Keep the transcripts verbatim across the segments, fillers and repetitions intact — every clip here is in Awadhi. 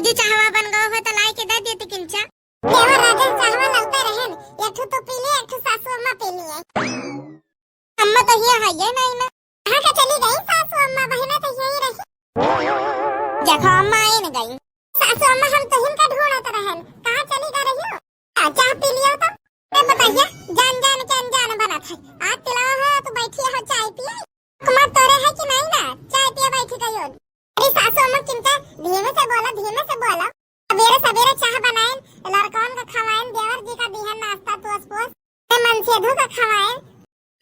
जी, चाहवा बन गवा हो तो लाई के दे देती किंचा। देवर राजा चाहवा लौटे रहन, एक ठो तो पी लिए, एक ठो सासू अम्मा पी लिए। अम्मा तो हिया है ये नहीं ना। कहाँ के चली गई सासू अम्मा, बहिना तो यही रही। देखो अम्मा आई न गई। सासू अम्मा हम तो हिनका ढूंढत रहन, कहाँ चली गई रही हो? आ, चाह पी लियो तो। ए बताइए, जान जान के अनजान बनत है। आज तिलवा है तो बैठी हो चाय पिए। कुमार तोरे है कि नहीं ना? चाय पिए बैठी गई होगी। अरे सासू अम्मा किनका धीमे से बोला, धीमे से बोला। सबेरे सबेरे चाह बनाएन, लड़कवन का खवाएन, देवर जी का दिहन नाश्ता तोस पोस। ए मनसेधु का खवाएन,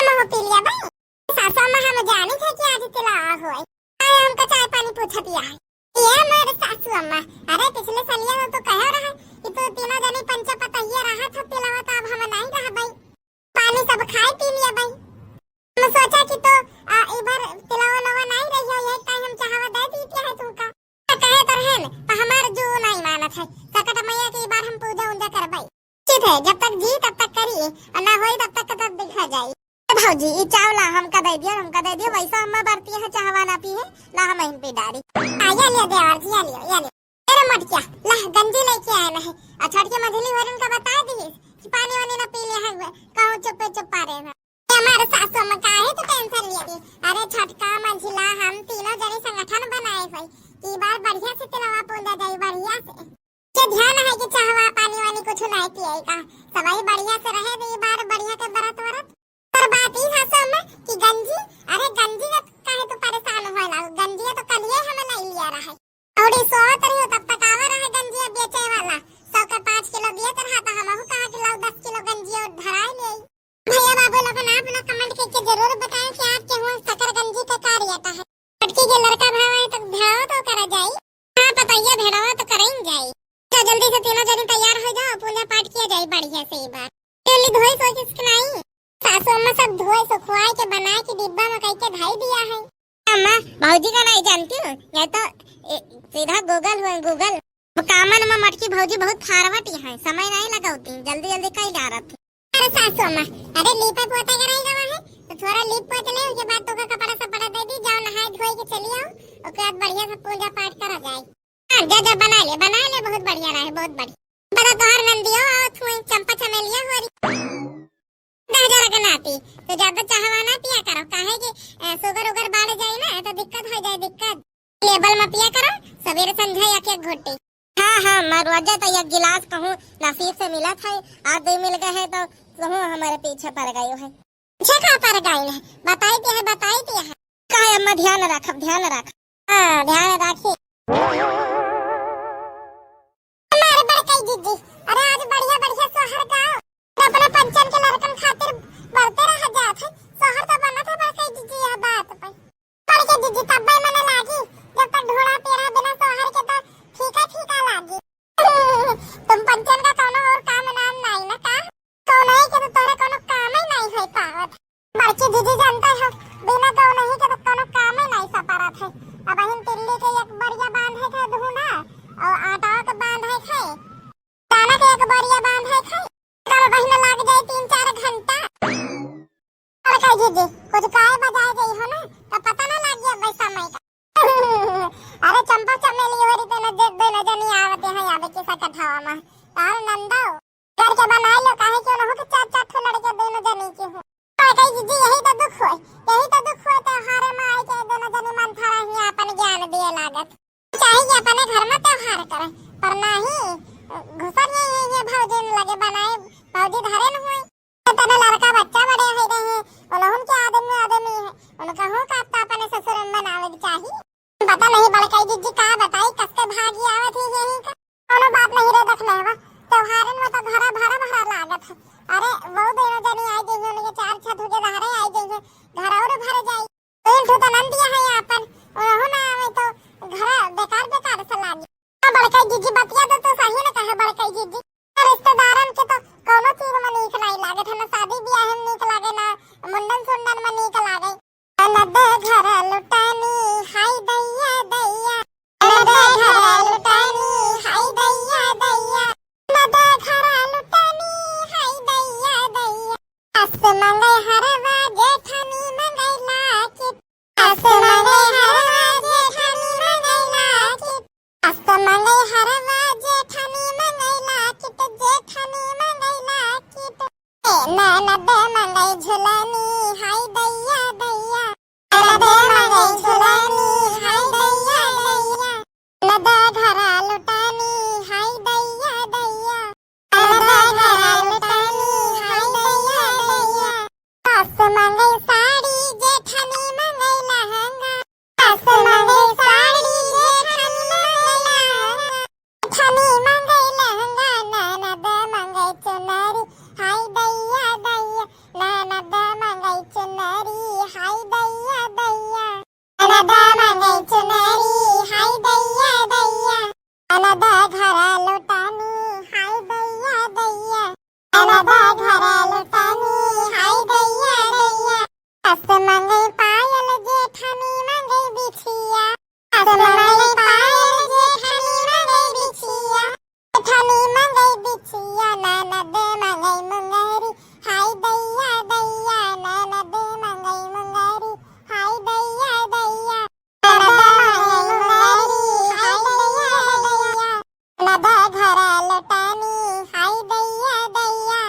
हम हो पी लिया भाई। सासू अम्मा हम जानी थे कि आज तिलवा होए। आए हमका चाय पानी पूछत या है। ये मोर सासू अम्मा, अरे पिछले सलिया तो तू कहे रहा कि तू तीनों जनी पंचा पतहिया रहा था तिलवा, तो अब हम नहीं रह भाई। पानी सब खाए पी लिया भाई। हम सोचा कि तो, आ, ई बार तिलवा नवा नहीं रही हो, यही टाइम हम चाहवा दे दी क्या है तुमका। तो कहे तो रहन, पर हमार जो नहीं मानत है। सकट मैया की बार हम पूजा उंजा करबै। ठीक है, जब तक जी तब तक करी, और ना होई तब तक तब देखा जाई। ए भौजी, ई चावला हमका दे दियो, हमका दे दियो, वैसा अम्मा बरती है, चाहवा ना पी है, ला हम अहिन पी डारी। आ, या लियो देवर जी, या लियो, या लियो। तेरे मटकिया, ला गंजी लेके आए नहीं। आ छोटके मझली होरिन का बता दी कि पानी वानी ना पी ले है, कहूँ चुप्पे चुप्पा रहे ना। ए हमारे सासू अम्मा काहे तो टेंशन लिए थी? अरे छोटका मझिला हम तीनों जने संगठन बनाए भाई, कि बार बढ़िया से तिलवा पूजा जाई बढ़िया से। के ध्यान है कि चाहवा पानी वानी कुछ नहीं पिए का, सबही बढ़िया से रहे दे बार बढ़िया के बरत वरत। पर बात ई सासू अम्मा कि गंजी, अरे गंजी का काहे तू परेशान होए लागो, गंजी तो कलिए हम नहीं लिया रहे। और ई सोवत रही हो तब तक आवा रहे गंजी बेचे वाला, सौ के पाँच किलो दिए तो रहा, तो हमहू कहा कि लाओ दस किलो गंजी और धराए ले। भैया बाबू लोगन आप लोग कमेंट करके जरूर बताएं कि आपके हुआ शक्कर गंजी का का रेट है। छोटकी के लड़का भाव है तो भेड़वा तो करा जाई। हाँ पतैया भेड़वा तो करें जाई। तो जल्दी से तीनों जनी तैयार हो जाओ, पूजा पाठ किया जाए बढ़िया से ई बार। पहले धोई सोच इसके नहीं। सासू अम्मा सब धोए सुखवाए के बनाए के डिब्बा में कई के धई दिया है। अम्मा, भौजी का नहीं जानती हूँ, यह तो, ए, सीधा Google हुए, Google। वो कामन में मटकी भौजी बहुत forward ही है, समय नहीं लगावती, जल्दी जल्दी कई डारत है। अरे सासू अम्मा, अरे लीपे पोते के रह गवा है, तो थोड़ा लीप पोत ले, उसके बाद तो का कपड़ा सपड़ा दे दी, जाओ नहाए धोए के चली आओ, उसके बाद बढ़िया से पूजा पाठ करा जाए। हाँ, जा, जा, बना ले, बना ले, बहुत बढ़िया रहे, बहुत बढ़िया। बड़ा तोहार नंदियो आवत हुए, चंपा चमेलिया हो रही। दह हजार के नाती, तो ज्यादा चाहवा ना पिया करो, काहे कि, अ, sugar उगर बढ़ जाई ना, तो दिक्कत हो जाए, दिक्कत। Level में पिया करो, सवेरे संझा एक एक घोटी। हाँ, हाँ, मैं रोजा तो एक गिलास कहूँ नसीब से मिला था, आज दो मिल गए हैं तो कहूँ हमारे पीछे पड़ गई है। छेका पर गाइन है, बताई दिया है, बताई दिया है। काहे अम्मा, ध्यान रखब, ध्यान रख। हाँ, ध्यान राखी। हमारे बड़कई जीजी, अरे आज बढ़िया बढ़िया सोहर गाओ। अपने पंचन के लड़कन खातिर बढ़ते रह जात है। सोहर तो बनत है बड़कई जीजी यह बात पे। बड़कई जीजी तब्बे मने लागी, जब तक ढोड़ा पेरा बिना सोहर के तो फीका फीका लागी। तुम पंचन का कौनो और काम नाम नाई ना का? कौनो ही के तो तोहरे कौनो काम ही नहीं हो पावत। बड़की दीदी जानते हो, बिना कौनो ही के तो कौनो काम ही नहीं सपरत है। अब अहिन तिल्ली के एक बरिया बांधे के ढूंढा और आटा के बांधे के, दाना के एक बरिया बांधे के, तब बहिन लाग जाए तीन चार घंटा। और कह दीदी, कुछ गाय बजाए गई हो ना, तो पता ना लग गया भाई समय का। अरे चंपा चमेली हो रही, दोनों जनी आवते हैं, आवे के सकत हवा में। और नंदो, करके बनाई लो, काहे कि उनहु के चार चार ठो लड़के दोनों जनी के हो। और कही, "जीजी, यही तो दुख होय, यही तो दुख होय, त्योहार में आई के दोनों जनी मन थारा ही अपन ज्ञान दिए लागत। चाहे कि अपने घर में त्योहार करे, पर नाही, घुसर ये, ये, ये भौजी न लगे बनाए, भौजी धरे न होय।" तने लड़का बच्चा बड़े हो गए हैं, उनहुन के आदमी आदमी है, उनका हूँ का अपने ससुर में बनावे के चाही। पता नहीं बड़काई जीजी का बताई, कस के भागी आवत ही यही का। कोनो बात नहीं रे, देख लेवा, त्योहारन में तो घरा भरा भरा लागत है। अरे, वो दोनों जनी आई गई हैं, उनके चार छत के दहरे आई गई हैं, घर और भर जाई। तीन ठो तो नंदिया है अपन, उनहु ना आवे तो घरा बेकार बेकार से लागी। हाँ, बड़काई जीजी, बतिया तो तू सही न कहे, बड़काई जीजी। रिश्तेदारन के तो कोनो चीज में नीक नहीं लागत है, ना शादी ब्याह में नीक लागे, ना मुंडन सुंडन में नीक लागे। ननद घर लुटानी, हाय दैया दैया। ननद घर लुटानी, हाय दैया दैया। ननद घर लुटानी, हाय दैया दैया। सास मंगई हरवा, जेठानी मंगई लाकिट। सास मंगई हरवा, जेठानी मंगई लाकिट। सास मंगई हरवा, ननद मंगई झुलनी, हाय दैया दैया। ननद मंगई झुलनी, हाय दैया दैया। ननद घरा लुटानी, हाय दैया दैया। ननद घरा लुटानी, हाय दैया दैया। सास मंगई साड़ी, जेठानी मंगई लहंगा। सास मंगई साड़ी, जेठानी मंगई लहंगा। जेठानी मंगई लहंगा, ननद मंगई चुनरी, हाय दैया दैया। ननद मंगई चुनरी, हाय दैया दैया। ननद मंगई चुनरी, हाय दैया दैया। ननद घरा लुटानी, हाय दैया दैया। ननद घरा लुटानी, हाय दैया दैया। सास मंगई पायल, जेठानी मंगई बिछिया। सास मंगई पायल, जेठानी मंगई बिछिया। जेठानी मंगई बिछिया, ननद मंगई मुंगरी, हाय दैया दैया। ननद मंगई मुंगरी, हाय दैया दैया। ननद मंगई मुंगरी, हाय दैया दैया। ननद घरा लुटानी, हाय दैया दैया।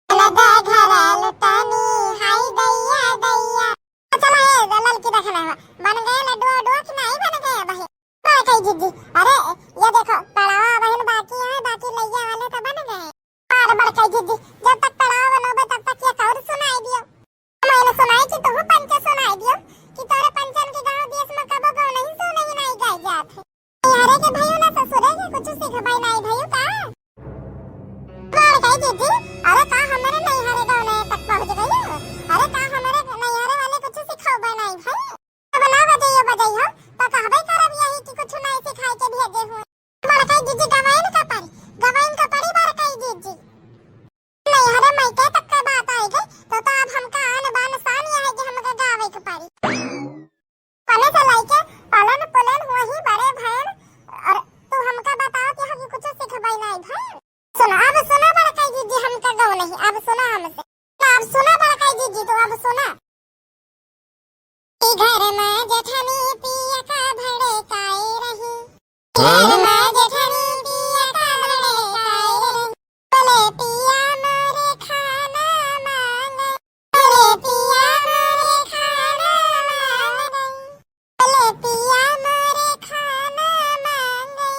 ननद घरा लुटानी, हाय दैया दैया। चला हे, ललकी देखा नहीं हुआ, बन गए लड्डू उड्डू कि नहीं बन गए बहिन? बड़कई जिज्जी, अरे ये देखो, पड़ावा बहिन बाकी है, बाकी लइया वाले तो बन गए। अरे बड़कई जिज्जी, जब तक पड़ावा बनोबे तब तक ये कौर सुनाई दियो। मैंने सुनाई कि तू पंचे सुनाई दियो कि तोरे पंचन के गाँव देश में कबो गौनही सौनही नहीं गाए जात है। नैहरे के भइयो ना ससुरे के कुछ सिखबै नाई भइयो का? बड़कई जिज्जी, अरे का हमरे नैहरे गौने तक पहुँच गइयो? अरे का हमरे नैहरे वाले कुछ सिखौबै नाई भइयो? अब ना बजइयो बजइहो, तो कहबै करब यही कि कुछ नाई सिखाई के भेजे हुए। बड़कई जिज्जी गवाइन का पड़ी, गवाइन का पड़ी बड़कई जिज्जी। नैहरे मायके तक के बात आई गई, तो, तो अब हमका आन बान शान यह है कि हमका गावे के पड़ी। अपने से लइके पालन पोलन हुआ ही बड़े भैन, और तू हमका बताओ कि हम कुछ सिखबै नाई भैन। सुना, अब सुना बड़कई जिज्जी हमका गौनही, अब सुना हमसे। अब सुना बड़कई जिज्जी, तू अब सुना। ई घर में जेठानी पिया का भड़काए रही। ई घर में जेठानी पिया का भड़काए रही। बोले पिया मोरे खाना मांगे। बोले पिया मोरे खाना मांगे। बोले पिया मोरे खाना मांगे।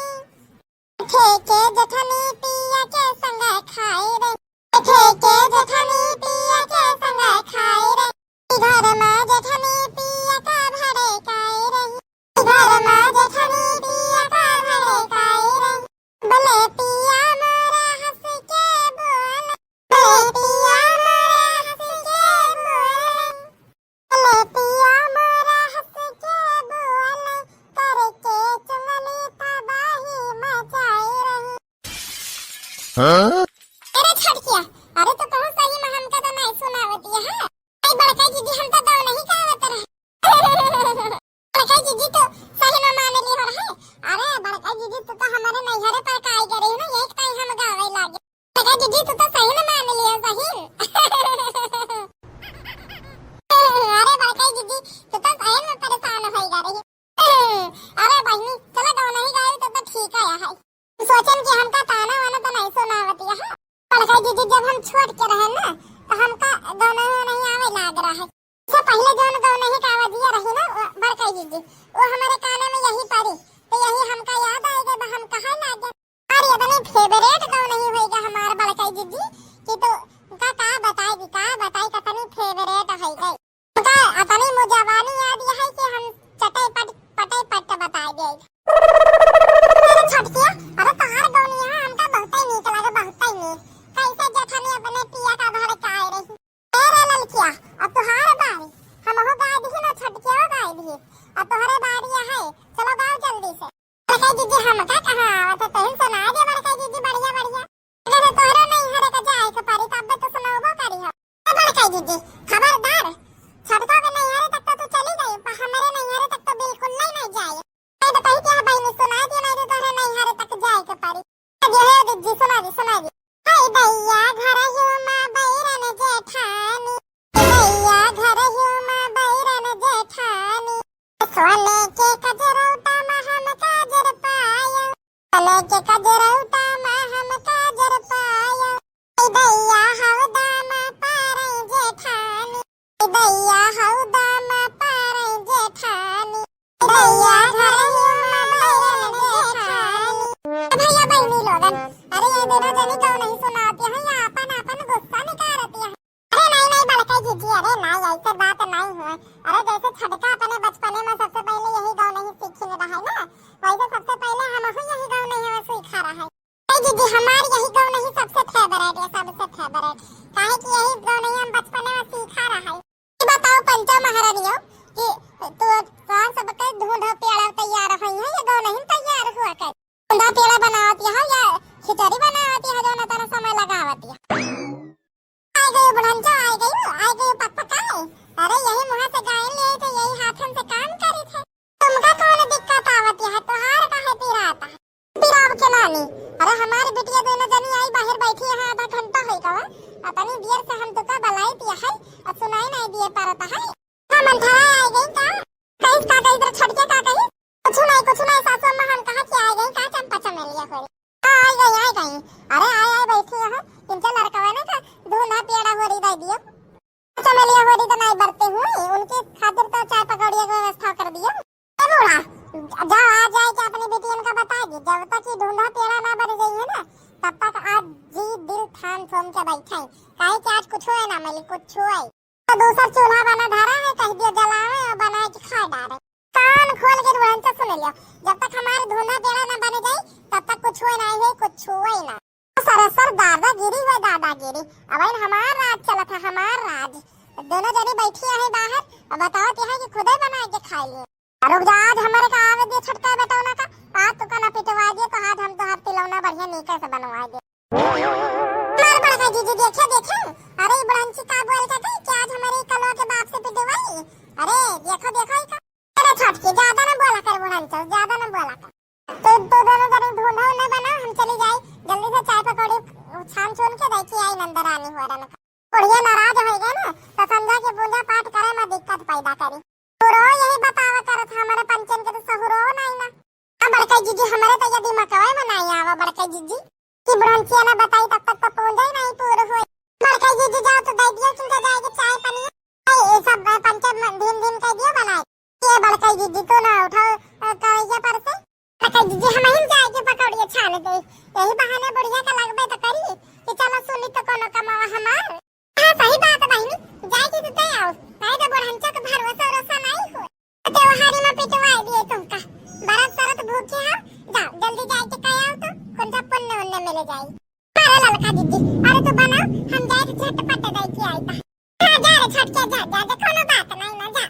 ठेके जेठानी पिया के संग खाए रे। ठेके जेठानी पिया के संग खाए रे। घर में जेठानी पिया का भड़काए रे। घर में जेठानी पिया का भड़काए रे। बोले पिया मोरा हंस के बोल। बोले पिया मोरा हंस के बोल। बोले पिया मोरा हंस के बोल, करके चुंगली तबाही मचाई रही। हाँ? अरे छटकिया, अरे तो कहूँ सही में हमका तो नहीं सुनावती है। आई बड़का जिज्जी, हम तो गौनही गावत रहे। बड़का जिज्जी तो सही में मान ली हो रहे। अरे बड़का जिज्जी, तू तो हमारे नैहरे पर का आई गई रही ना, यही ताई हम गावे लागे। बड़का जिज्जी, तू तो सही में मान लियो, सही। अरे बड़का जिज्जी, तू तो सही में परेशान होई जा रही। अरे बहिनी, चलो गौनही गाई तो, तो ठीक है, है। सोचन कि हमका ताना वाना तो नहीं सुनावती है। बड़का जिज्जी, जब हम छोट के रहे ना, तो हमका गौनही नहीं आवे लाग रहा है। से पहले जौन गौनही गावा दिया रही ना, वो बड़का जिज्जी, वो हमारे काने में यही पड़ी, तो यही हमका याद आएगा, बा हम कहाँ लागे। अरे इतनी favourite गौनही होइगा हमार बड़का जिज्जी कि तो का, का बताई दी, का बताई, कितनी favourite होइगा। उनका इतनी मुजवानी याद है कि हम चटई पट, पटई पट बताई दे। अरे छोटकिया, अरे तोहार गौनिया हमका बहुते नीक लागे, बहुते नीक। कैसे जेठानी अपने पिया का भड़काए रही। ए रे ललकिया, अब तोहार बारी। हमहू गाय दिही ना, छोटकिया गाय दिही। अब तोहरे बारी है, चलो गाओ जल्दी से। बड़का जिज्जी, हमका कहाँ आवत है, तोहिन सुना दे बड़का जिज्जी, बढ़िया बढ़िया। अगर तोहरो नैहरे का जाए के पड़ी, तब तो सुनौबो करी हो। ए बड़का जिज्जी, खबरदार, छोटका के नैहरे तक तो तू चली गई, पर हमारे नैहरे तक तो बिल्कुल नहीं, नहीं जाए। नहीं तो कही कि हाँ बहिनी, सुना दे, नहीं तो तोहरे नैहरे तक जाए के पड़ी। हाँ जी, हे जिज्जी, सुना दी, सुना दी। हाय दैया, घर ह्यूमा बैरन जेठानी। दैया, घर ह्यूमा बैरन जेठानी। सोने के कजरौटा मा हम काजर पायो। सोने के कजरौटा मा हम काजर पायो। हाय दैया, हौदा मा भैया बहिनी लोगन, अरे ये दोनों जनी गौनही सुनावत है या आपन आपन गुस्सा निकालत है। अरे नहीं नहीं बड़का जीजी, अरे नहीं, ऐसे बात नहीं हुए। अरे जैसे छोटका अपने बचपने में सबसे पहले यही गौनही सीखिन रहा है ना, वैसे सबसे पहले हम यही गौनही में सीखा रहा है। ए जीजी, हमार यही गौनही सबसे फेवरेट है, सबसे फेवरेट, काहे कि यही गौनही हम बचपने में सीखा रहा है। ई बताओ पंचो महारानियों कि तू तोहार सबके ढूंढा पेड़ा तैयार है, ये गौनही तैयार हुआ कर। ढूंढा पेड़ा बनावत है या खिचड़ी बनावत है, जो ना तेरा समय लगावत है। आइ गयो बुढ़ंचा, आइ गयो, आइ गयो पकपकाए। अरे यही मुँह से गाइन ले तो यही हाथन से काम करी थे। तुमका कौन दिक्कत आवत है, तोहार काहे पिरात है? पिराब के नानी, अरे हमारी बिटिया दोनों जनी आई बाहर बैठी है, आधा घंटा हो गवा। अतनी देर से हम तुका बलाई दिया है, और सुनाई नहीं दिए पारत है। हम अंधरा आइ गई का? कहिस का कहिस रे छोटके का कहिस? कुछ नहीं, कुछ नहीं सासू अम्मा, हम कहा कि आइ गई का चंपा चमेलिया होरी? हाँ, आइ गई, आइ गई। अरे आइ, आइ बैठी है, इनके लड़कवा ने का दूल्हा पेड़ा होरी दे दियो। चमेलिया होरी तो नहीं बरते हुई, उनके खातिर तो चाय पकौड़िया की व्यवस्था कर दियो। ए बूढ़ा, जाओ आ जाए के अपनी बिटियन का बता दी, जब तक ये ढूंढा पेड़ा ना बन गई है ना, तब तक आज जी दिल थान थोम के बैठे, काहे कि आज कुछ होए ना मिली, कुछ होए। तो दूसर चूल्हा बना धरा है, कह दियो जलावे और बना के खा डारे। कान खोल के बुढ़ंचा सुन लियो, जब तक हमार ढूंढा पेड़ा ना बन जाई, तब तक कुछ होए ना है, कुछ होए ना। सरासर दादागिरी है, दादागिरी। अब इन हमार राज चलत है, हमार राज। दोनों जनी बैठी है बाहर, अब बताओ ते है कि खुदे बना के खा लिए। रुक जा, आज हमारे का आवे दे छोटका बेटौना का, आज तो कना पिटवा दे, तो आज हम तो हाथ तिलौना बढ़िया नीके से बनवा दे। मार बड़का जीजी, देखे, देखे, अरे ई बुढ़ंची का बोल के गई कि आज हमारे कलवा के बाप से पिटवाई। अरे देखो, देखो, ई का, अरे छोटकी, ज्यादा ना बोला कर बुढ़ंचा, ज्यादा ना बोला कर। तो, तो दोनों जने ढूंढा उंढा बनाओ, हम चली जाई, जल्दी से चाय पकौड़ी छान छून के दे के आई नंदरानी हुआ रन का। बुढ़िया नाराज हो गए ना, तो संझा के पूजा पाठ करे में दिक्कत पैदा करी। सहुरो यही बतावा करत, हमारे पंचन के तो सहुरो नहीं ना। अब बड़का जीजी, हमारे तो ये दिमागवा में नहीं आवा बड़का जीजी, कि बुढ़ंचिया ना बताई तब तक तो पूजा ही नहीं पूर होई। बड़का जीजी जाओ तो दे दियो, तुमको जाएगी चाय पानी। ए, ए सब पंचन धीम धीम कह दियो बनाए। ये बड़का जीजी तो ना उठाओ, अ, करेजा पर से। बड़का जीजी हम ही जाए के पकौड़िया छान दे। यही बहाने बुढ़िया का लगबे तो करी कि चलो सुनी तो कोनो कमावा हमार। हाँ, सही बात है बहिनी, जाए के तो दे आओ, नहीं तो बुढ़ंचा के भरोसा उरोसा नहीं हो। त्योहारी में पिटवाए दिए तुमका, बरत सरत भूखे हो, जाओ जल्दी जाए के कह आओ तो, कौन सा पुण्य उन्य मिले जाए। अरे ललका दीदी, अरे तू बनाओ, हम जाए के झटपट दे के आई ता। हाँ, जा रे छोटके, जा, जा, जा, कोनो बात नहीं ना, जा।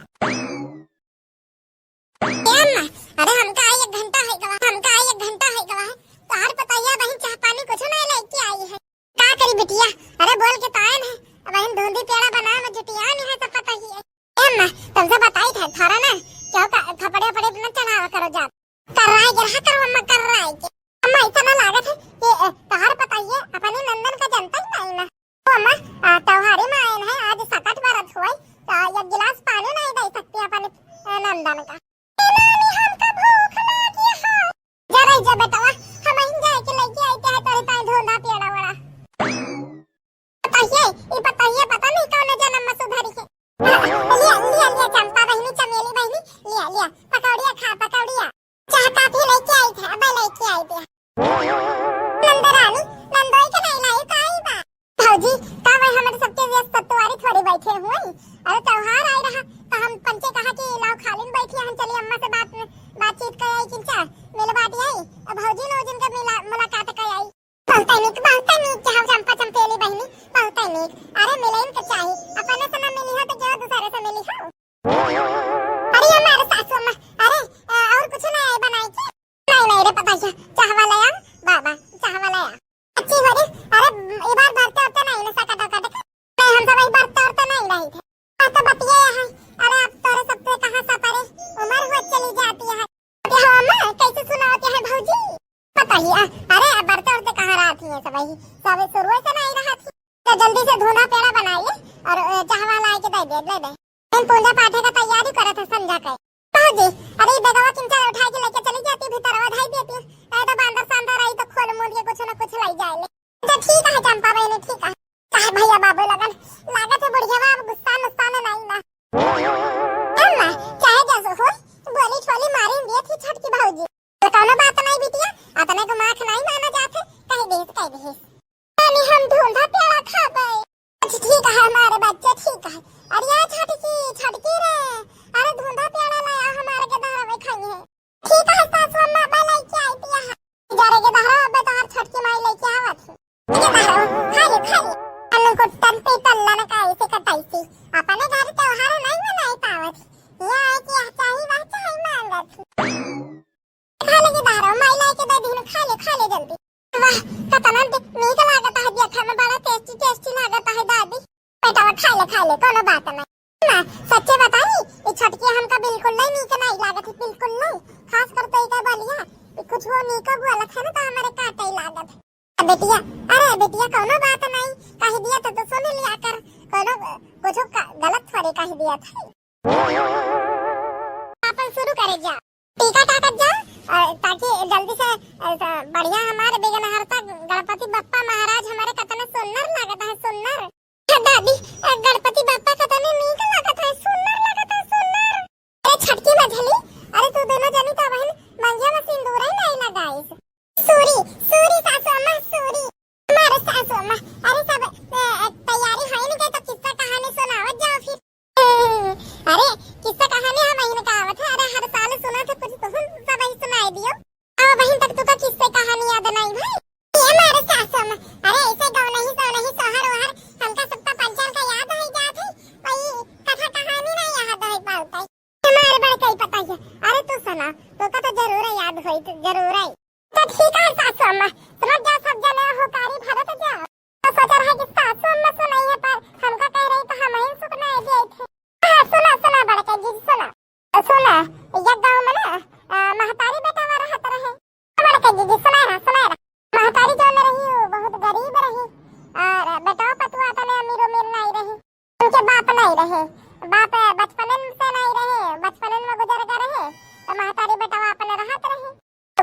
ए अम्मा, अरे हमका आई एक घंटा है गवा, हमका आई एक घंटा है गवा है। तोहार पतैया बहिन चाह पानी कुछ नहीं लेके आई है। का करी बिटिया, अरे बोल के तायन है, अब बहिन धुंधी पेड़ा बनावे में जुटियान है सब पता ही है। ए अम्मा, तुमसे बताई थे थारा ना, क्यों का थपड़े पड़े न चढ़ावा करो जात। कर रहा है, गिरहा करो अम्मा, कर रहा है। अम्मा ऐसा ना लागत है, ये, ए, तोहार पतैया अपने नंदन का जनता ही नहीं ना। ओ अम्मा, आ, त्योहारी में आयन है, आज सकट बरत हुए, तो एक गिलास पानी नहीं दे सकती अपन, आ, नंदन का। ए नानी, हमका भूख लागी है। जा रही जा बेटवा, हम ही जाए के लेके आए के है तोरे ताई ढोंढा पेड़ा वड़ा। पतहिए, ई पतहिए पता नहीं कौन जन्म में सुधरी है। लिया, लिया, लिया चंपा बहिनी, चमेली बहिनी, लिया, लिया, पकौड़िया खा, पकौड़िया। चाह काफी लेके आई थे, अबे लेके आई थे। नंदरानी, नंदोई के नहीं लाई, काई बा? भौजी, का भाई हमारे सबके व्यस्त सत्तुआरी थोड़ी बैठे हुए। अरे त्योहार आई रहा, तो हम पंचे कहा कि लाओ खाली में बैठी, हम चली अम्मा से बात, बातचीत कर आई, किंचा मिल बाटी आई। अब भौजी ने जिनके मिला, मुलाकात कर आई। बहुते नीक, बहुते नीक, चाहो चंपा चंपेली बहिनी, बहुते नीक। अरे मिले इनके चाही, अपने से ना मिली हो तो क्यों दूसरे से मिली हो? अरे हमारे सासू अम्मा, अरे, अ, और कुछ नहीं आए बनाए के? नहीं, नहीं रे पतैया, चाहवा ले आ, बाबा, चाहवा ले आ। अच्छी हो रे, अरे, ई बार भरते होते नहीं ना सकट वकट के। नहीं, हम सब वही भरते होते नहीं रही थे। आ तो बतिये है, अरे अब तोरे सबसे कहाँ सपरे, उम्र हो चली जाती है। अरे हो अम्मा, कैसे सुनावती है भौजी? पतैया, अरे अब भरते होते कहाँ रहती है सब वही, सब शुरू से नहीं रहा थी। तो जल्दी से धुंधा पेड़ा बनाइए और, अ, चाहवा ला के दे दे, दे दे। हम पूजा पाठे का तैयारी करत है संझा के। भौजी, अरे ई बेगवा किंचा उठा के लेके चली जाती, भीतरवा धई देती। नहीं तो बांदर सांदर आई तो खोल मूंद के कुछ न कुछ लाई जाए ले। तो ठीक है चंपा बहिनी, ठीक है। चाहे भैया बाबू लगन, लागत है बुढ़िया बाबू गुस्सा नुस्सा में नहीं ना। अम्मा, चाहे जैसे हो, बोली छोली मारी दिए थी छोटकी भौजी। तो कौनो बात नहीं बिटिया, अतने को माँ वाह, कतना दे-, नीक लागत है देखे में, बड़ा tasty tasty लागत है दादी। बेटवा खाइ ले, खाइ ले, कोनो बात नहीं। ना, सच्चे बताई, ई छोटकी हमका बिल्कुल नहीं नीक नहीं लागत है, बिल्कुल नहीं। खास कर तो इका बलिया, ई कुछ वो नीक बोलत है ना तो हमरे काटे लागत है। बेटिया, अरे बेटिया, कोनो बात नहीं, कहि दिया तो, तो सुन लिया कर, कोनो कुछ ग-, गलत थोड़ी कहि दिया था। आपन शुरू करे जा, टीका टाकत जा, अ, ताकि जल्दी से, अ, स-, बढ़िया हमारे विघ्नहर्ता गणपति बप्पा महाराज हमारे कतने सुन्नर लागत है, सुन्नर। हे दादी, अ, गणपति बप्पा कतने नीक लागत है, सुन्नर लागत है, सुन्नर। अरे छोटकी मझली, अरे तू दोनों जनी तो बहिन मंगिया में सिंदूर ही नहीं लगाइस। सूरी, सूरी सासू अम्मा, सूरी। हमारे सासू अम्मा, अरे सब, अ, तैयारी होई न गए तो किस्सा कहानी सुनावत जाओ फिर। अरे, किस्सा कहानी हम बहिन का आवत है। अरे, हर साल सुना था कुछ तो हम सब ही सुनाई दियो। अब बहिन तक तुका किस्से कहानी याद नहीं भाई। ये हमारे सासू अम्मा, अरे ऐसे गाँव नहीं, सो नहीं, सोहर ओहर, हमका सबका पंचन का याद है, याद है। वही कथा कहानी नहीं याद है पावत है। हमारे बड़कई पता है। अरे तू सुना, तुका तो जरूर है याद होई, तो जरूर है। तो ठीक है सासू अम्मा, समझ जा, सब जने होकारी भरत जा। तो सोच रहा है कि सासू अम्मा सुनाई है, पर हमका कह रही तो हम ही सुनाई दिए थे। हाँ, सुना, सुना बड़का जी, सुना। सुना, एक गाँव में ना, अ, महतारी बेटवा रहत रहे। बड़का जी, जी, सुना रहा, सुना रहा। महतारी जौन रही, वो बहुत गरीब रही, और बेटवा पतवा तने अमीर उमीर नहीं रही। उनके बाप नहीं रहे, बाप बचपनन से नहीं रहे, बचपनन में गुजर गए रहे, तो महतारी बेटवा अपने रहत रहे।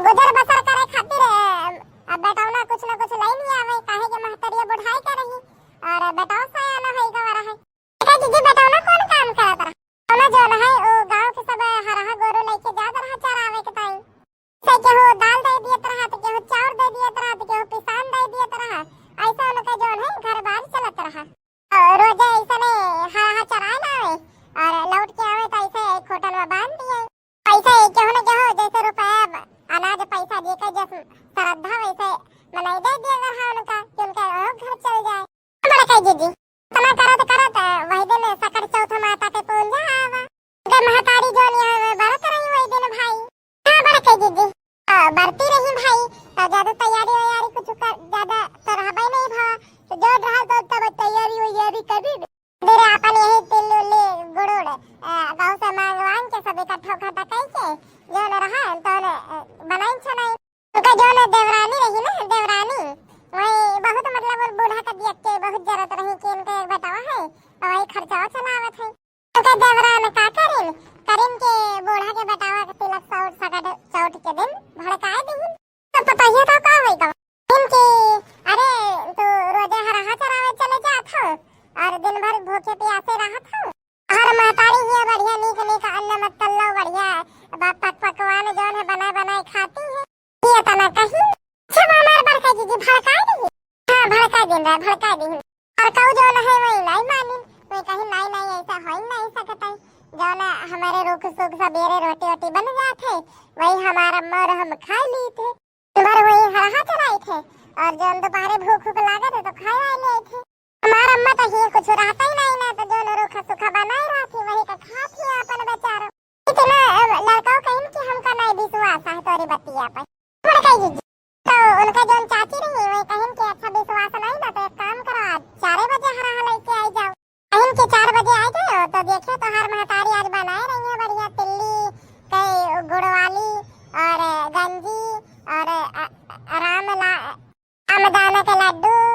गुजर बसर करे खातिर, अ, अब बेटौना कुछ न कुछ लइ लिया आवे, काहे के महतरिया बुढ़ाई के रही और बेटवा सयाना होई गवा रहे। देखा दीदी, बेटौना कौन काम करत रहा? बेटौना जौन है, ओ गाँव के सब हरहा गोरू लइके जात रहा चरावे के ताई। से केहू दाल दे दियत रहा, तो केहू चाउर दे दियत रहा, तो केहू पिसान दे दियत रहा। ऐसे उनके जौन है, घर बार चलत रहा। रोजे ऐसने हरहा चराए लावे और लौट के आवे तो ऐसे एक होटल में बांध दिए। ऐसे केहू न केहू जैसे रुपया, अनाज पैसा जेकर जस श्रद्धा वैसे मनाई दे दिए अगर हाँ उनका कि उनका और घर चल जाए। बड़का दीदी, इतना करत करत वही दिन सकट चौथ माता के पूजा आवा। उनके महतारी जौन यहाँ में बरत रही वही दिन भाई। हाँ बड़का दीदी, हाँ, बरती रही भाई, तो ज्यादा तैयारी वैयारी कुछ कर, ज्यादा तो रहबे नहीं भा, तो जो रहल तो तब तैयारी वैयारी करी। फिर अपन यही तिल उल्ली गुड़ उड़, अ, गाँव से मांग वांग के सब इकट्ठा उकट्ठा कई के, जौन रहा, तौन, अ, बनाइन छनाइन। उनका जौन देवरानी रही ना, देवरानी, वही बहुत मतलब उन बूढ़ा का दियत के बहुत जरूरत रही कि इनके एक बेटवा है, तो वही खर्चा चलावत है। तो के देवरान का करिन? करिन के बूढ़ा के बेटावा के तिलक सौट सकट चौट के दिन भड़काए दिहिन। तो पतोहिया तो का होई गवा? करिन के, अरे, तू रोजे हरहा चरावे चले जात हो और दिन भर भूखे प्यासे रहत हो। हर महतारी हिया बढ़िया नीक नीक अन्न मत तल्लो बढ़िया बा-, पक-, पकवान जौन है बनाए बनाए खाती है। ये तना कही, अच्छा हमार बड़का जीजी भड़काए दिहिन। हाँ, भड़काए दिन रहे, भड़काए दिहिन। और कऊ जौन है वही नहीं मानिन, वही कही नहीं, नहीं, ऐसा हो ही नहीं सकता है। जौन हमारे रूख सूख सबेरे रोटी वोटी बन जात है, वही हमार अम्मा और हम खा ली थे। दिन भर वही हरहा चराई थे और जौन दोपहरे भूख उख लागत है तो खाए वाए ले थे। हमार अम्मा तो हिया कुछ रहता ही नहीं ना, तो जौन रूखा सूखा बनाए रहती वही का खात ही अपन बेचारा। इतना, अ, लड़का कहिन कि हमका नहीं विश्वास है तोरी बतिया पर। बड़का जीजी, तो उनका जौन चाची रही, वही कहिन कि अच्छा विश्वास नहीं ना, तो एक काम करो, आज चारे बजे हरहा लेके आई जाओ। कहिन कि चार बजे आ जाओ, तो देखियो तोहार महतारी आज बनाए रही है बढ़िया तिल्ली, कई गुड़ वाली और गंजी और, अ, रामला-, रामदाना के लड्डू।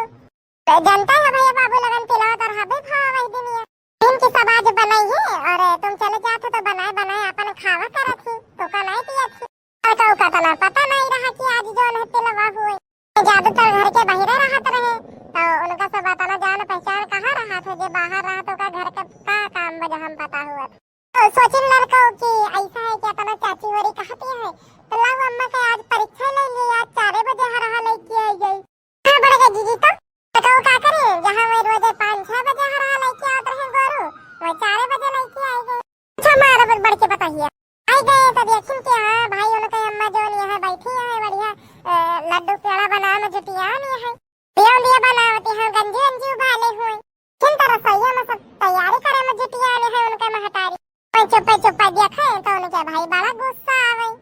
तो जनता है भैया बाबू लगन तिलवा तो रहबे भा वही दिन ये। इनकी सब आज बनाई है और तुम चले जाते तो बनाए बनाए अपन खावा करत ही, तो का नहीं दिया थी। और का, का तना पता नहीं रहा कि आज जौन है तिलवा हुए। ज्यादातर घर के बाहरे रहत रहे, तो उनका सब तना जान पहचान कहाँ रहा था, जे बाहर रहा तो का घर के का काम बजा हम पता हुआ था। तो सोचिन लड़का कि ऐसा है कि अपना चाची होरी कहती है, तो लाओ अम्मा के आज परीक्षा ले ली, आज चारे बजे हरहा लेके आई गई। हाँ, बड़का जीजी तो, तो का करे, जहाँ वही रोजे पाँच छह बजे हरहा लेके आवत रहे गोरू, वही चारे बजे लेके आई गई। अच्छा, मारा बड़, बड़के बताइए। आई गए तो देखिन कि हाँ भाई, उनके अम्मा जौन यहाँ बैठी है, बढ़िया, अ, लड्डू पेड़ा बनावे में जुटियान है। दिया दिया बनावती हैं, गंजी गंजी उबाले हुए। किन तो रसोईया में सब तैयारी करे में जुटियान है उनके महतारी। मैं चुप्पे चुप्पे देखे तो उनके भाई बड़ा गुस्सा आवे।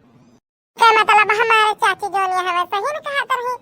के मतलब हमारे चाची जौन यहाँ सही न कहत रही,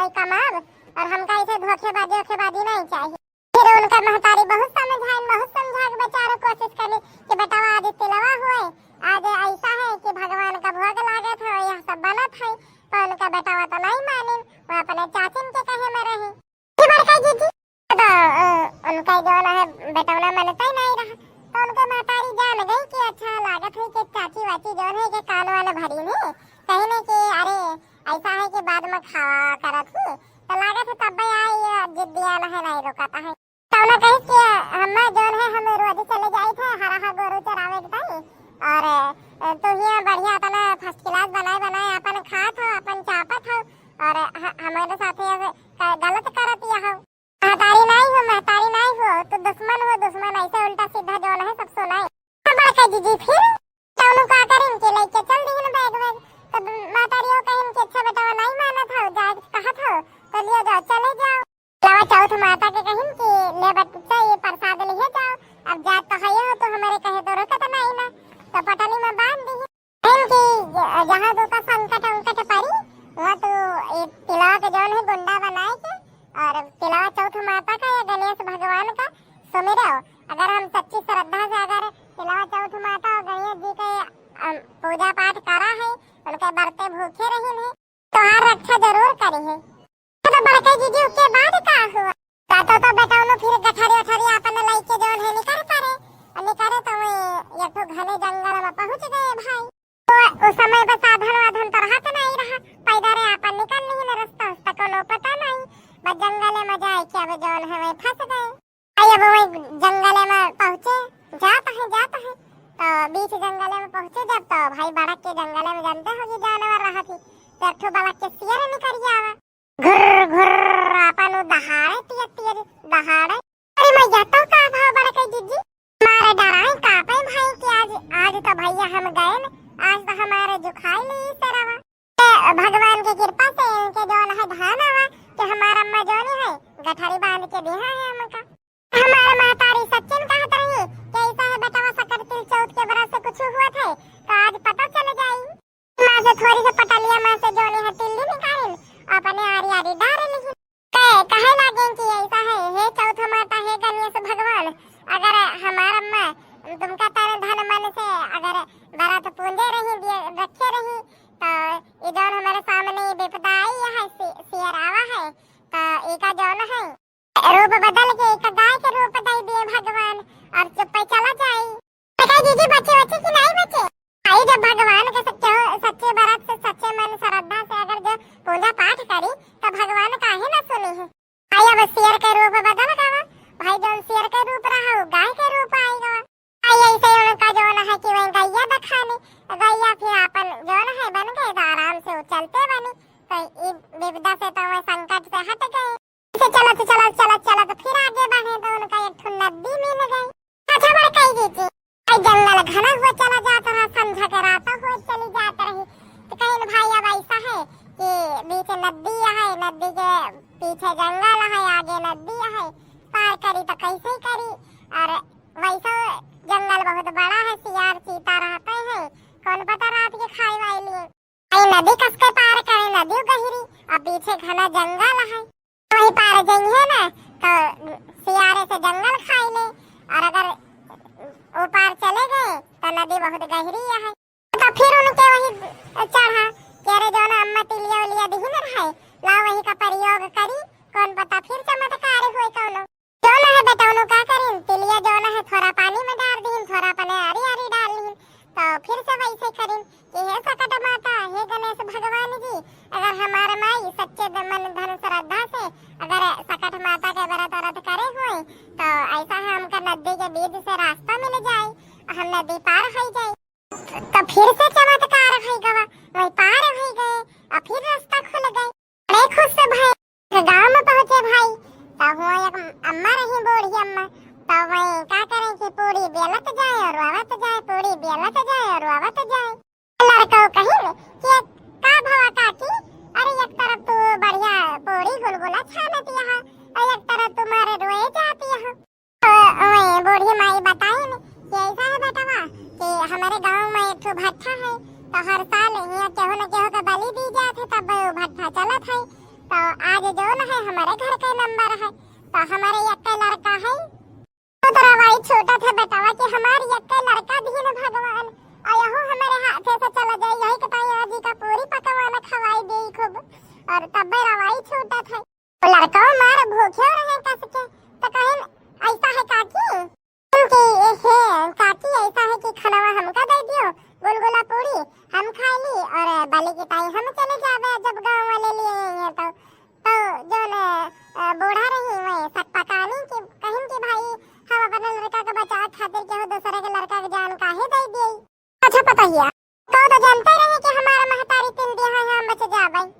कमाब, और हमका ऐसे धोखेबाजी, धोखेबाजी नहीं चाहिए। फिर उनका महतारी बहुत समझाइन, बहुत समझा के बेचारो कोशिश करनी कि बेटवा, आज तिलवा हुए, आज ऐसा है कि भगवान का भोग लागत है, यह सब बनत है, पर उनका बेटवा तो नहीं मानिन, वो अपने चाचिन के कहे में रही। जी बड़का जीजी, तो, अ, उनका जौन है बेटौना मनते नहीं रहा, तो उनके महतारी जान गई कि अच्छा लागत है कि चाची वाची जौन है कि कान वान भरी ने, कहीं ने कि अरे ऐसा है कि बाद में खावा करत ही, तो लागत है तब आई जिद्दिया नहीं, नहीं रुकत है। तो उन्हें कही कि हम जौन है हम रोज चले जाई थे हरा हा गोरू चरावे के ताई, और, अ, तू ही बढ़िया अपना first class बनाए बनाए अपन खात हो, अपन चापत हो, और ह-, हमारे साथे ऐसे क-, गलत करत या हो। महतारी नाई हो, महतारी नाई हो, तू दुश्मन हो, दुश्मन, ऐसे उल्टा सीधा जौन है सब सुनाई। तो बड़का जीजी फिर तौनु का करिन के लेके चल दीन बैग वैग। तो महतारी हो कहिन कि अच्छा बेटवा नाई मानत हो, जाए कहत हो, तो लियो जाओ, चले जाओ। तिलवा चौथ माता के कहिन कि ले बच्चा ये प्रसाद लिहे जाओ, अब जात तो है हो, तो हमारे कहे तो रोकत नाई ना, तो पटली में बांध दी। कहिन कि ज-, जहाँ तोका संकट उंकट पड़ी, वहाँ तू ए तिलवा के जौन है गुंडा बनाए के और तिलवा चौथ माता का या गणेश भगवान का सुमिरो। अगर हम सच्ची श्रद्धा से अगर तिलवा चौथ माता और गणेश जी के, अम, पूजा पाठ करा है, उनके बरते भूखे रहिन है, तोहार रक्षा जरूर करी है। तो बड़के जीजी, उसके बाद का हुआ? तो, तो, तो बेटौनो फिर गठरी उठरी अपन लइके जौन है निकर पड़े। और निकरे तो वही एक ठो घने जंगल में पहुँच गए भाई। तो उस समय पर साधन वाधन तो रहत नहीं रहा, पैदल अपन निकल नहीं रस्ता उस्ता कोनो पता नहीं, बस जंगले में जाए के अब जौन है वही फंस गए। आई अब वही जंगले में पहुँचे, जात है, जात है, तो बीच जंगले में पहुँचे जब, तो भाई बड़क के जंगले में जानते हो कि जानवर रहत ही, तो एक ठो बड़क के शेर निकल आवा। घुर्र, घुर्र, आपन उ दहाड़े, तियर, तियर, दहाड़े। अरे मैया, तो का भाव बड़के जीजी? मारे डराए, कांपे भाई कि आज, आज तो भैया हम गए न, आज तो हमारे जुखाई ली सरवा। ए, भगवान के कृपा से इनके जौन है धान आवा कि हमारा अम्मा जौन है गठरी बांध के दिहा है हमका। हमार महतारी सच्चिन कहत रही कि ऐसा है बेटवा, सकट तिल चौथ के व्रत से कुछ हुआ थे, तो आज पता चल जाई। माँ से थोड़ी से पटलिया माँ से जौन है तिल्ली निकालिन, अपने आरी आरी डार लिहिन। कहे, कहे लागिन कि ऐसा है, हे चौथ माता, हे गणेश भगवान, अगर हमार अम्मा तुमका तन धन मन से अगर व्रत पूंजे रही, दिए रखे रही, तो ये जौन हमारे सामने ये विपदा आई है, शे-, शेर आवा है, तो एका जौन है रूप बदल के एक गाय के रूप दे दिए भगवान, और चुप्पे चला जाई। तो कहे, जीजी बचे, बचे कि नहीं बचे? आई जब भगवान के सच्चे, सच्चे व्रत से, सच्चे मन श्रद्धा से अगर जो पूजा पाठ करी, तो भगवान काहे ना सुनी है? आई अब शेर के रूप बदल गवा, भाई जौन शेर के रूप रहा, वो गाय के रूप आई गवा। आई ऐसे उनका जौन है कि वही गैया दिखाने, गैया फिर आपन जौन है बन गए, तो आराम से वो चलते बनी, तो ई विपदा से तो वह संकट से हट गए। से चलत, चलत, चलत, चलत फिर आगे बढ़े तो उनका एक ठो नदी मिल गई। अच्छा बड़कई जीजी, आई जंगल घना हुआ चला जात रहा, संझा के रात हो चली जात रही। तो कहिन भाई अब ऐसा है कि बीच नदी है, नदी के पीछे जंगल है, आगे नदी है, पार करी तो कैसे करी? और वैसे जंगल बहुत बड़ा है, सियार चीता रहते हैं, कौन पता रात के खाए वाली। आई नदी कस के पार करे, नदी गहिरी, अब पीछे घना जंगल है। वही पार जइहे ना, तो सियारे से जंगल खाई ले, और अगर वो पार चले गए, तो नदी बहुत गहिरी है। तो फिर उनके वही चढ़ा कि अरे जौन अम्मा तिलिया उलिया दिहिन रहे, ला वही का प्रयोग करी, कौन पता फिर चमत्कार होए कौनो। जौन है बेटौनो का करिन, तिलिया जौन है थोड़ा पानी में डार दीन, थोड़ा अपने आरी आरी डार लीन, तो फिर से वैसे करिन कि हे सकट माता, हे गणेश भगवान जी, अगर हमार माई सच्चे द-, मन धन श्रद्धा से अगर सकट माता के व्रत व्रत करे हुए, तो ऐसा है हमका नदी के बीच से रास्ता मिल जाए, हम नदी पार हो जाए। तो फिर से चमत्कार हो गवा, वही पार हो गए और फिर रास्ता खुल गए। बड़े खुश भए। गाँव में पहुँचे भाई, तब हुआ एक अम्मा रही, बूढ़ी अम्मा, तब वही का करें कि पूरी बेलत जाए और रोवत जाए, पूरी बेलत जाए और रोवत जाए। लड़को कहिन कि का भवा काकी, अरे एक तरफ तू बढ़िया पूरी गुलगुला छानत यहाँ और एक तरफ तुम्हारे रोए जाती यहाँ। तो वही बूढ़ी माई बताइन कि ऐसा है बेटवा कि हमारे गाँव में एक ठो भट्ठा है, तो हर साल यहाँ केहू न केहू के बलि दी जात है, तब वो भट्ठा चलत है। तो आज जौन है हमरे घर के नंबर है, तो हमरे यक्के लड़का है। तो रवाई छूटत है बेटवा कि हमार यक्के लड़का दीन भगवान, और यहू हमरे हाथे से चला जाई, यही के ताई आज का पूरी पकवान खवाई देई खूब, और तब्बे रवाई छूटत है। तो लड़का मार भूखे रहे कस के, तो कहिन, "ऐसा है काकी?" कि, "हे काकी, ऐसा है कि खनवा हमका दे दियो, गुलगुला पूरी हम खाई ली, और बलि की ताई हम चले जाबे, जब गाँव वाले लिए हैं तो।" तो जौन, अ, बूढ़ा रही, वही सकपकानी कि कहिन कि, "भाई, हम अपने लड़का के बचावे खातिर केहू दूसरे के लड़का के जान काहे दे दिए?" अच्छा पतोहिया, कहो तो जानते रहे कि हमारा महतारी तिल दिया है, हम बच जाबे।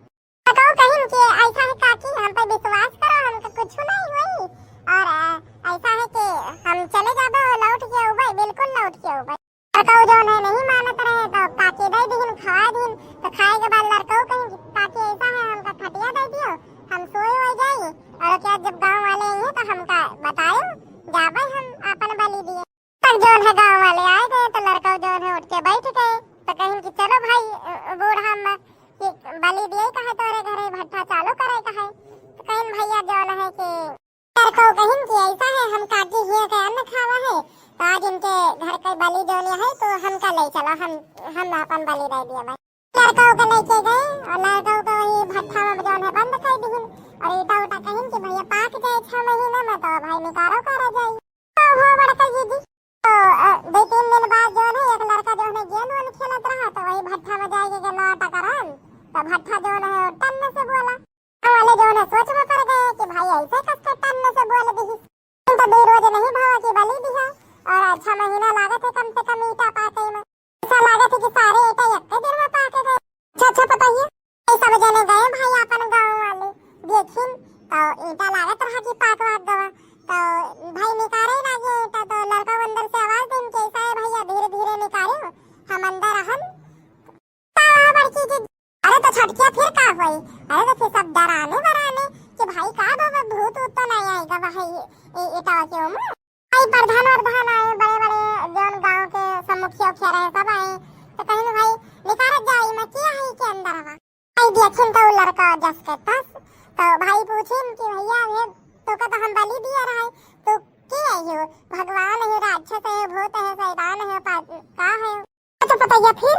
तो कहो कहिन कि ऐसा है काकी, हम पे विश्वास करो, हमके कुछ नहीं हुई, और, अ, ऐसा है कि हम चले जाबे, लौट के अउबे, बिल्कुल लौट के अउबे। लड़कऊ जौन है नहीं मानत रहे, तो काकी दे दीन, खवा दीन। तो खाए के बाद लड़कऊ कहिन कि, "काकी, ऐसा है, हमका खटिया दे दियो, हम सोए हो जाई, और क्या जब गाँव वाले आई हैं तो हमका बतायो, जाबे हम अपन बलि दिए।" तक जौन है गाँव वाले आए गए, तो लड़कऊ जौन है उठ के बैठ गए। तो कहिन कि, "चलो भाई, अ, बूढ़ा अम्मा, कि बलि दिए का है तोरे घरे, भट्ठा चालू करे का है।" तो कहिन, "भैया जौन है कि," लड़कऊ कहिन कि, "ऐसा है, हम काकी हिया के अन्न खावा है, तो आज इनके घर के बलि जौन है, तो हमका ले चलो, हम, हम अपन बलि दे दिया भाई।" लड़कऊ के लेके गए और लड़कऊ के वही भट्ठा में जौन है बंद कर दीन, और ईटा उटा कहिन कि, "भैया पाक जाए छह महीना में, तो भाई निकारो करा जाए।" तो हो बड़का जीजी, तो, अ, दो तीन दिन बाद जौन है एक लड़का जौन है गेंद वेंद खेलत रहा, तो वही भट्ठा में जाके गेंदवा टकरान, तो भट्ठा जौन है टन्न से बोला। गाँव वाले जौन है सोच में पड़ गए कि भाई ऐसे कस के टन्न से बोल दी, तो दो रोज नहीं भवा कि बलि दिया, और छह महीना लागत है कम से कम ईटा पाके में। ऐसा लागत है कि सारे ईटा एक दिन में पाके गए। अच्छा, अच्छा पतोहिया, ये सब जने गए भाई अपन गाँव वाले, देखिन तो ईटा लागत रहा कि पाक वाक गवा, तो भाई निकारे ना गए ईटा, तो लड़का अंदर से आवाज दीन कि, "ऐसा है भैया, धीरे धीरे निकारियो, हम अंदर रहन।" का बड़की जी, अरे तो छटकिया फिर का होई? अरे तो फिर सब डराने वराने कि भाई का बाबा भूत ऊत तो नहीं आएगा भाई ये, ये, ये टावा के ऊपर। भाई प्रधान वरधान आए, बड़े बड़े जौन गाँव के सब मुखिया उखिया रहे सब आए, तो कहिन भाई निकारत जाई मैं किया है के अंदर हवा। आई देखिन तो उ लड़का जस के तस, तो भाई पूछिन कि भैया ये तो का तो हम बलि दिया रहे, तो के है यो? भगवान है, राक्षस है, भूत है, शैतान है, पा-, का है? अच्छा पतोहिया फिर?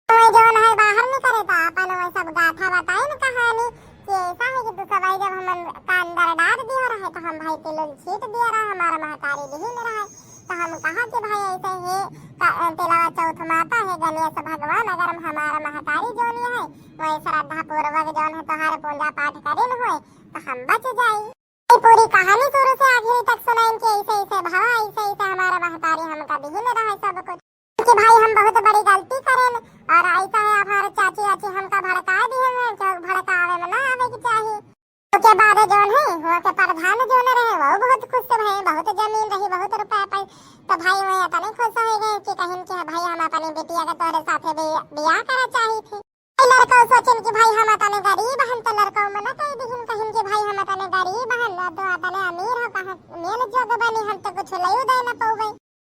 तो वही जौन है बाहर निकरे तो अपन वही सब गाथा बताइन कहानी कि ऐसा है कि तू सब आई जब हमन का अंदर डाल दिया रहे तो हम भाई तिल उल छीट दिया रहा, हमारा महतारी लिहिन रहे, तो हम कहा कि भाई ऐसे है का-, तिलवा चौथ माता है गणेश भगवान, अगर हम हमारा महतारी जौन है वही श्रद्धा पूर्वक जौन है तोहार पूजा पाठ करिन होए तो हम बच जाई। ये पूरी कहानी शुरू से आखिरी तक सुनाइन कि ऐसे ऐसे भवा, ऐसे ऐसे हमारा महतारी हमका दिहिन रहा सब कुछ। कि भाई हम बहुत बड़ी गलती करेन और ऐसा है हमारे चाची वाची हमका भड़का दिहिन, जो भड़कावे में ना आवे के चाही। ओके बाद जौन है, वहाँ के प्रधान जौन रहे, वो बहुत खुश भए, बहुत जमीन रही, बहुत रुपया पाई। तो भाई वही इतने खुश हो गए कि कहिन कि भाई हम अपनी बिटिया के तोरे साथे भी बियाह करा चाही थी। लड़का सोचिन कि भाई हम तने गरीब हन, तो लड़का मना कर दिहिन, कहिन कि भाई हम तने गरीब हन, तो तने अमीर हो, कहाँ मेल जोग बनी, हम तो कुछ लयू दे न पौबे।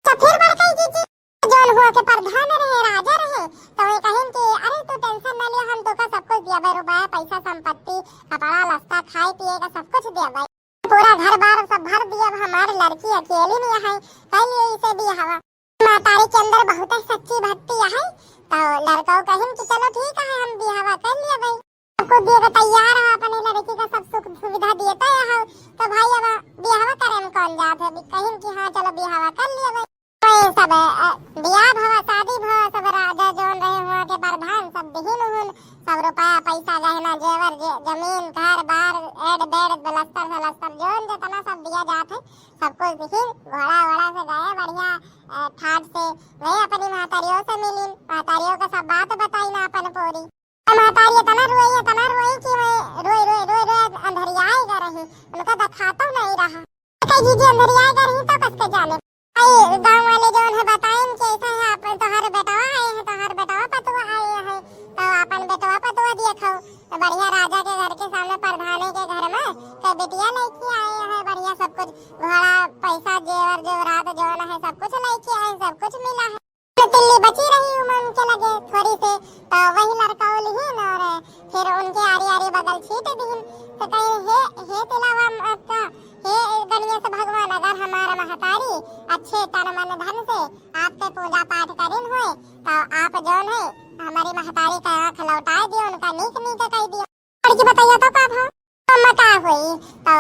तो फिर बड़काई जीजी जौन हुआ के प्रधान रहे, राजा रहे, तो वे कहिन कि अरे तू tension न लियो, हम तोका सब कुछ दिया भाई, रुपया, पैसा, संपत्ति, कपड़ा, लत्ता, खाए पिए का सब कुछ दिया भाई। पूरा घर बार सब भर दिया, अब हमार लड़की अकेली नहीं है, कर लिए इसे बियाहवा। महतारी के अंदर बहुत सच्ची भक्ति है, तो लड़का कहिन कि चलो ठीक है, हम बियाहवा कर लिए भाई। सब कुछ दिए के तैयार है, अपनी लड़की का सब सुख सुविधा देते है, तो भाई अब बियाहवा करे में कौन जात है, कहिन कि हाँ चलो बियाहवा कर लिए भाई। तो ये सब, अ, बियाह भवा, शादी भवा, सब राजा जौन रहे हुआ के प्रधान, सब दिहिन उहिन, सब रुपया, पैसा, गहना, जेवर, जे-, जमीन, घर, बार, एड, बेड, बलस्तर, सलस्तर, जौन जितना सब दिया जात है, सब कुछ दिहिन, घोड़ा वोड़ा से गए, बढ़िया, अ, ठाट से गए, अपनी महतारियों से मिलिन, महतारियों का सब बात बताई ना अपन पूरी। तो महतारी इतना रोई, इतना रोई कि मैं रोई, रोई, रोई, रोई अंधरिया ही गए रही, उनका दिखाता नहीं रहा। कई जीजी अंधरिया गए रही तो कस के जाने। आई गाँव वाले जौन है बताइन कि ऐसा है, आप तोहार बेटवा आए हैं, तोहार बेटवा पतुआ आए हैं, तो अपन बेटवा पतुआ देखो, तो बढ़िया राजा के घर के सामने प्रधाने के घर में तो बिटिया लेके आए हैं, बढ़िया सब कुछ घोड़ा, पैसा, जेवर जेवरात जौन है सब कुछ लेके आए, सब कुछ मिला है। तिल्ली बची रही उमन के लगे थोड़ी से, तो वही लड़का वो लिहिन और फिर उनके आरी आरी बगल छीट दिहिन। तो कहे, "हे, हे तिलवा माता, हे गणेश भगवान, अगर हमार महतारी अच्छे तन मन धन से आपके पूजा पाठ करिन होए, तो आप जौन है हमारी महतारी का आँख लौटाए दियो, उनका नीक नीक कह दियो।" लड़की बताइए तो का भा? तो मता हुई, तो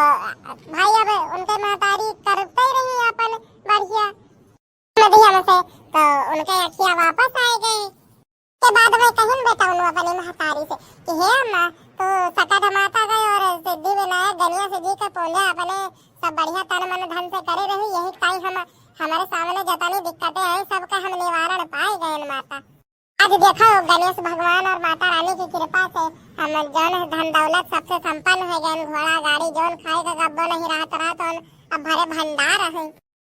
भाई अब उनके महतारी करते रही अपन बढ़िया नदिया में से, तो उनके अखिया वापस आ गए। के बाद में कहिन बेटा उन्हों अपनी महतारी से कि हे अम्मा, तू सकट माता गए और सिद्धि विनायक गणेश जी के पूजा अपने सब बढ़िया तन मन धन से करे रही, यही ताई हम, हमारे सामने जतनी दिक्कतें आई सबका हम निवारण पाए गए माता। आज देखो गणेश भगवान और माता रानी की कृपा से हम जौन है धन दौलत सबसे संपन्न हो गए, घोड़ा गाड़ी जौन खाए का गब्बो नहीं रहत रहत, अब भरे भंडार है।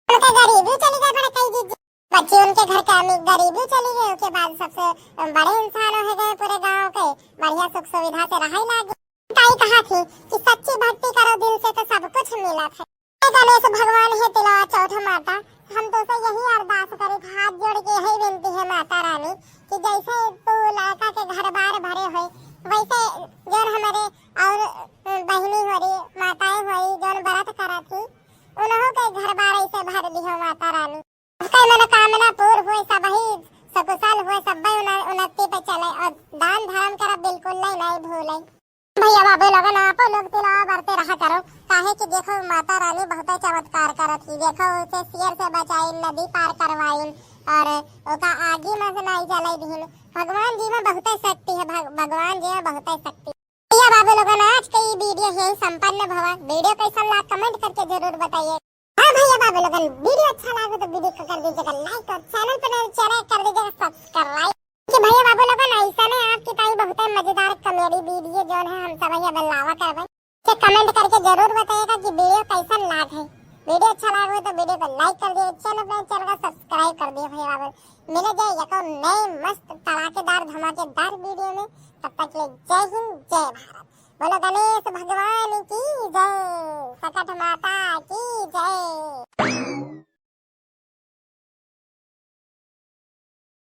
उनके गरीबी चली गई बड़े कई जीजी। बच्ची उनके घर के अमीर गरीबी चली गई, उसके बाद सबसे बड़े इंसान हो गए पूरे गांव के, बढ़िया सुख सुविधा से रहे लागे। ताई कहा थी कि सच्ची भक्ति करो दिल से तो सब कुछ मिलत है। गणेश भगवान है तिलवा चौथ माता, हम तो से यही अरदास करी, हाथ जोड़ के यही विनती है माता रानी कि जैसे तू लड़का के घर बार भरे होए, वैसे जौन हमारे और बहिनी हो रही, माताएं हो रही, जौन व्रत करत थी, उन्हों के घर बार ऐसे भर दिहो माता रानी। सबके मनोकामना पूर्ण होए, सबही सकुशल होए, सब्बे उन-, उन्नति पे चले और दान धर्म करब बिल्कुल नहीं, नहीं भूले। भैया बाबू लोगन, आपो लोग तिलवा बरते रहा करो, काहे कि देखो माता रानी बहुत चमत्कार करत ही। देखो उसे शेर से बचाइन, नदी पार करवाइन और ओका आगी में से नहीं जलाई दीन। भगवान जी में बहुत शक्ति है, भग-, भगवान जी में बहुत शक्ति। भैया बाबू लोगन, आज के ई वीडियो यही संपन्न भवा। वीडियो कैसन लाग कमेंट करके जरूर बताइए। हाँ भैया बाबू लोगन, वीडियो अच्छा लागे तो वीडियो को कर दीजिएगा लाइक और चैनल पर नए चैनल कर दीजिएगा सब्सक्राइब। कि भैया बाबू लोगन, ऐसा नहीं आपकी ताई बहुत मजेदार कॉमेडी वीडियो जौन है हम सब यहाँ बनावा करबे। से कमेंट करके जरूर बताइएगा कि वीडियो कैसन लाग है। वीडियो अच्छा लागे तो वीडियो को लाइक कर दिए, चैनल पर चैनल का सब्सक्राइब कर दिए भैया बाबू। मिले जाए एक और नए मस्त तड़ाकेदार धमाकेदार वीडियो में। तब तक के लिए जय हिंद, जय भारत। बोलो गणेश भगवान की जय। सकट माता